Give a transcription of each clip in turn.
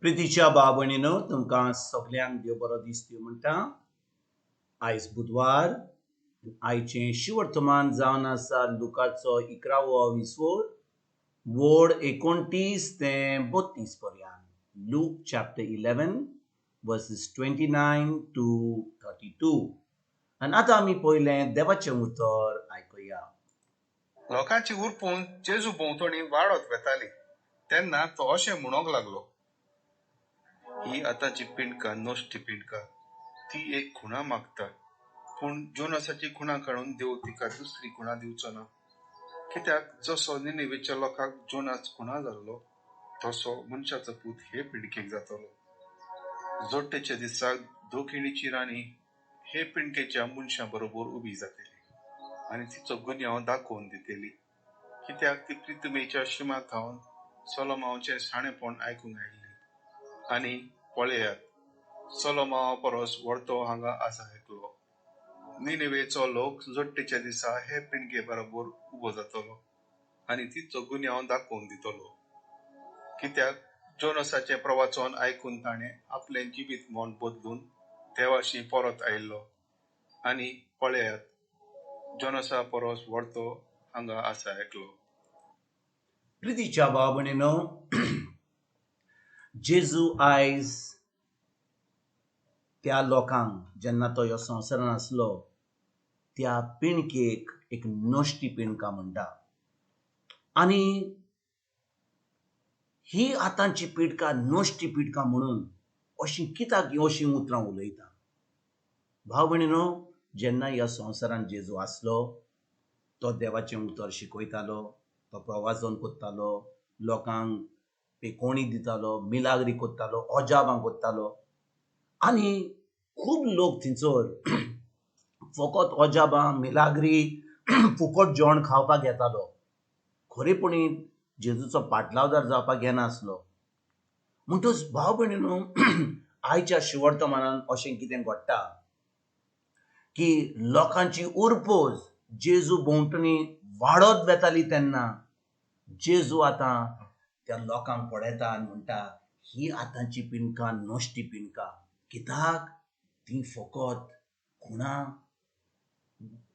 प्रितीच्या भाव भयणीनो, तुमकां सगल्यांक देव बरो दीस दिवं म्हणटा. आयज बुधवार. आयचें शिवर्तमान जावन आसा लुकाचो 11वो विसवोर, वोड 29 ते 32 पर्यंत. Luke chapter 11 verses 29 to 32. आनी आतां आमी पयलें देवाचें उतर आयकुया. लोकांची उरपून जेजू भोंवतणी वाडत वेताली तेन्ना तो अशें म्हणूंक लागलो, ही आतांची पिंडका नश्टी पिंडका, ती एक खुणा मागता, पूण जोनासाची खुणा काडून देव तिका दुसरी खुणा दिवचो ना. कित्याक जसो निनेवेच्या लोकांक जोनास खुणा जाल्लो तसो मनशाचो पूत हे पिंडकेक जातलो. जोडटेच्या दिसाक दोखिणीची राणी हे पिंडकेच्या मनशां बरोबर उबी जातली आनी तिचो गुन्यांव दाखोवन दितली, कित्याक ती प्रितमेच्या शिमा थावन सोलोमांवचें शाणेपण आयकूंक आयिल्ली. आनी पळयात, सोलोमांवा परस व्हडतो हांगा आसा एकलो. निनेवेचो लोक जोडटेच्या दिसा हे पिंडके बरोबर उबो जातलो आनी तिचो गुन्यांव दाखोवन दितलो, कित्याक जोनसाचें प्रवचन आयकून ताणें आपलें जिवीत मन बदलून देवाशी परत आयिल्लो. आनी पळयात, जोनसा परस व्हडतो हांगा आसा एकलो. प्रितीच्या भाव भयणीनो, जेजू आयज त्या लोकांक जेन्ना तो ह्या संवसारान आसलो त्या पिणकेक एक नश्टी पिणका म्हणटा. आनी ही आतांची पिडका नश्टी पिडका म्हणून अशी कित्याक अशीं उतरां उलयता? भाव भयणीनो, जेन्ना ह्या संवसारान जेजू आसलो तो देवाचें उतर शिकयतालो, तो प्रवासन करतालो, लोकांक पेकोणी दितालो, मिलाग्री करतालो, अजाबां करतालो. आनी खूब लोक थंयसर फकत अजाबां, मिलाग्री, फुकट जेवण खावपाक येतालो. खरेपणी जेजूचो पाटलावदार जावपाक येनासलो. म्हणटच भाव भयणीनो, आयच्या शिवर्तमानान अशें कितें घडटा की लोकांची उरपोज जेजू भोंवतणी वाडत वेताली तेन्ना जेजू आतां त्या लोकांक पळयता आनी म्हणटा, ही आतांची पिंडका नश्टी पिंडका, कित्याक ती फकत खुणा,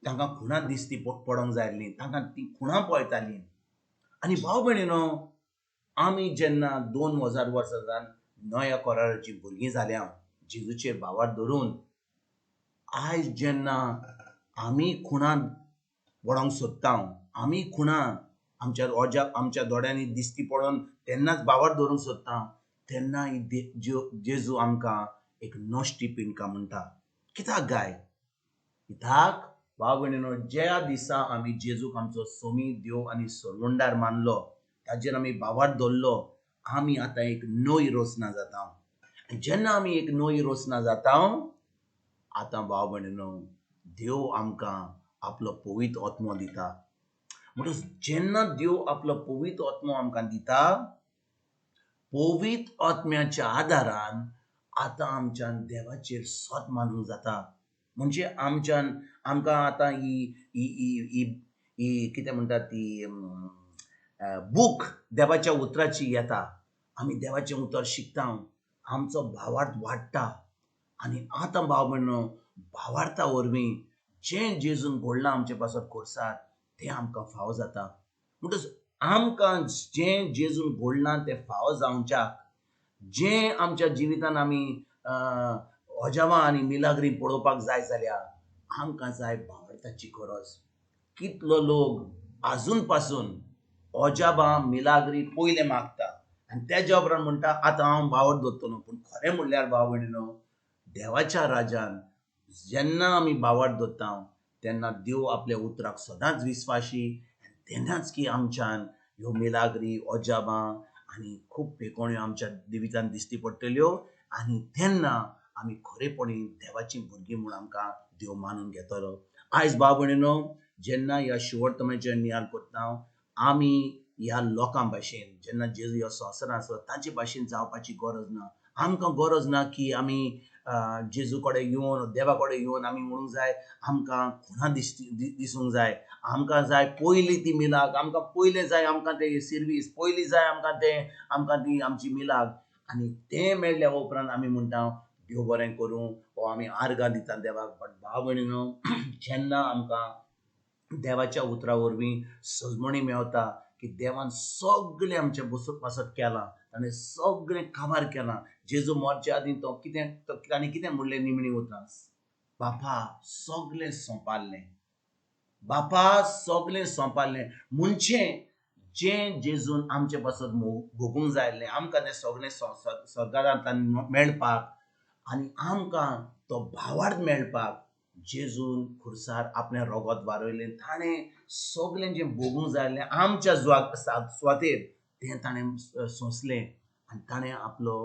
तांकां खुणा दिसती पडोंक जाय आसली, तांकां ती खुणां पळयताली. आनी भाव भयणीनो, आमी जेन्ना 2000 वर्सां जावन नव्या कराराची भुरगीं जाल्या जेजूचेर भावार धरून, आयज जेन्ना आमी खुणां पडोंक सोदता, आमी खुणां आमच्या ओजा आमच्या दोळ्यांनी दिसती पडोन तेन्नाच भावार धरूंक सोदता, तेन्ना ही जेजू आमकां एक नश्टी पिंडका म्हणटा. कित्याक गाय? कित्याक भाव भयणीनो, ज्या दिसा आमी जेजूक आमचो सोमी देव आनी सरवंडार मानलो, ताजेर आमी भावार धरलो, आमी आतां एक नवी रचना जाता. आनी जेन्ना आमी एक नवी रचना जाता, आतां भाव भयणीनो, देव आमकां आपलो पवित्र आत्मो दिता. म्हणटच जेन्ना देव आपलो पवित्र आत्मो आमकां दिता, पवित्र आत्म्याच्या आदारान आतां आमच्यान देवाचेर सत मानूंक जाता. म्हणजे आमच्यान आमकां आतां ही ही ही ही कितें म्हणटा ती बूक देवाच्या उतराची येता, आमी देवाचें उतर शिकता, आमचो भावार्थ वाडटा. आनी आतां भाव भयणीनो, भावार्था वरवीं जें जेजून घडलां आमचे पासत कोर्सार तें आमकां फावो जाता. म्हणटच आमकां जें जेजून घडलां तें फावो जावच्याक, जें आमच्या जिवितान आमी अजावां आनी मिलाग्री पळोवपाक जाय जाल्यार आमकां जाय भावार्थाची गरज. कितलो लोक आजून पासून अजाबां मिलाग्री पयलें मागता आनी तेज्या उपरांत म्हणटा आतां हांव भावार्थ दवरतलो. पूण खरें म्हणल्यार भाव भयणीनो, देवाच्या राजान जेन्ना आमी भावार्थ दवरता तेन्ना देव आपल्या उतराक सदांच विस्वाशी, तेन्नाच की आमच्यान ह्यो मिलाग्री, अजाबां आनी खूब पेकोण्यो आमच्या जिवितान दिसती पडटल्यो. आनी तेन्ना आमी खरेपणी देवाची भुरगीं म्हूण आमकां देव मानून घेतलो. आयज भाव भयणीनो, जेन्ना ह्या शिवर्तमाचेर नियाळ करता, आमी ह्या लोकां भाशेन जेन्ना जेजू ह्या संवसारान आसलो तांचे भाशेन जावपाची गरज ना. आमकां गरज ना की आमी जेजू कडेन येवन, देवा कडेन येवन आमी म्हणूंक जाय आमकां खुणां दिसूंक जाय, आमकां जाय पयली ती मिलाग, आमकां पयलें जाय आमकां ते सिर्वीस, पयली जाय आमकां ते आमकां ती आमची मिलाग. आनी तें मेळ्ळ्या उपरांत आमी म्हणटा देव बरें करूं वो आमी आर्गां दिता देवाक. बट भाव भयणीनो, जेन्ना आमकां देवाच्या उतरा वरवीं सजमणी मेवता की देवान सगळें आमचें पासत केलां, ताणें सगळें काबार केलां. जेजू मरच्या आदीं तो कितें ताणें कितें म्हणलें निमणी उतरां, बापा सगळें सोंपारलें, बापा सगळें सोंपारलें. म्हणजे जें जेजून आमचे पासत भोगूंक जाय आसलें, आमकां तें सगळें स्वर्गांतल्यान मेळपाक आनी आमकां तो भावार्थ मेळपाक जेजून खुर्सार आपलें रोगोत वारयलें. ताणें सगळें जें भोगूंक जाय आसलें आमच्या सुवातेर तें ताणें सोंसलें आनी ताणें आपलो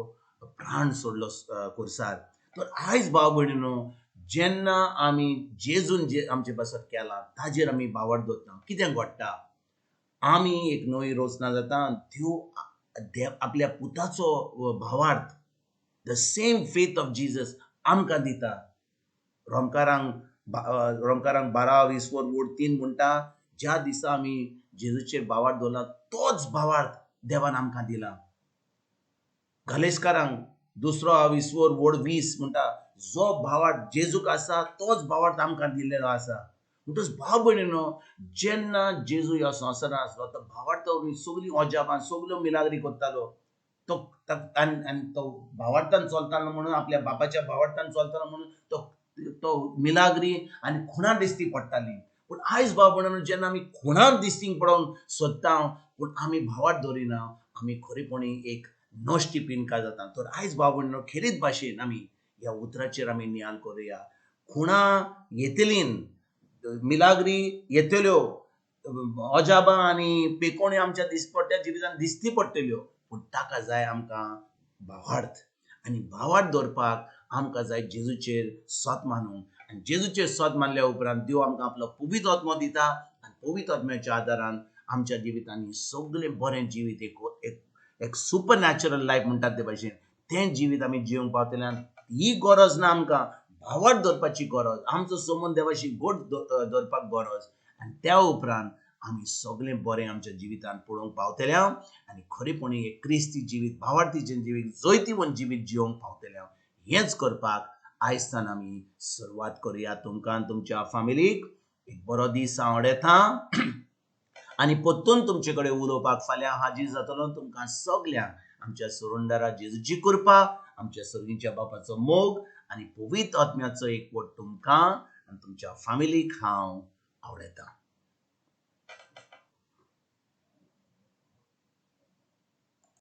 प्राण सोडलो खुर्सार. तर आयज भाव भयणीनो, जेन्ना आमी जेजून जे आमचे पासत केलां ताजेर आमी भावार्थ दवरता, कितें घडटा, आमी एक नवी रचना जाता. देव आपल्या पुताचो भावार्थ, the same faith of Jesus आमकां दिता. रोमकारांक 12:20-3 म्हणटा, ज्या दिसा आमी जेजूचेर भावार्थ दवरला तोच भावार्थ देवान आमकां दिला. गलेशकारांक 2:20 म्हणटा, जो भावार्थ जेजूक आसा तोच भावार्थ आमकां दिल्लेलो आसा. म्हणटच भाव भयणीनो, जेन्ना जेजू ह्या संवसारांत आसलो तो भावार्था वरवीं सगळीं अजापां सगल्यो मिलाग्री करतालो. तो आनी तो भावार्थान चलतालो म्हणून, आपल्या बापाच्या भावार्थान चलतालो म्हणून तो मिलाग्री आनी खुणां दिसती पडटाली. पूण आयज भाव भयणीनो, जेन्ना आमी खुणां दिसती पडोवंक सोदता पूण आमी भावार्थ दवरिना, आमी खरेपणी एक नश्टी पिनका जाता. तर आयज भाव भयणीनो, खेरीत भाशेन आमी ह्या उतराचेर आमी नियाल करुया. खुणां येतलीं, मिलाग्री येतल्यो, अजाबां आनी पेकोणी आमच्या दिसपट्ट्या जिवितान दिसती पडटल्यो, पूण ताका जाय आमकां भावार्थ. आनी भावार्थ दवरपाक आमकां जाय जेजूचेर सोत मानूंक. आनी जेजूचेर सोत मानल्या उपरांत देव आमकां आपलो पवित्र आत्मो दिता आनी पवित्र आत्म्याच्या आदारान आमच्या जिवितांनी सगळें बरें जिवीत, एक एक सुपर नॅचरल लायफ म्हणटात ते भाशेन तें जिवीत आमी जिवंक पावतले. ही गरज ना आमकां भावार्थ दवरपाची गरज, आमचो संबंद देवाशी गोड दवरपाक गरज. आनी त्या उपरांत आमी सगळें बरें आमच्या जिवितांत पळोवंक पावतले आनी खरेपणी एक क्रिस्ती जिवीत, भावार्थीचें जिवीत, जैतिवंत जिवीत जिवंक पावतले. हेंच करपाक आयजसान आमी सुरवात करुया. तुमकां तुमच्या फामिलीक एक बरो दीस हांव आवडयता आनी परतून तुमचे कडेन उलोवपाक फाल्यां हाजीर जातलो. तुमकां सगल्यांक आमच्या सुरुंदारा जेजूची कृपा, आमच्या सर्गीच्या बापाचो मोग आनी पवित्र आत्म्याचो एकवट तुमकां आनी तुमच्या फामिलीक हांव आवडयता.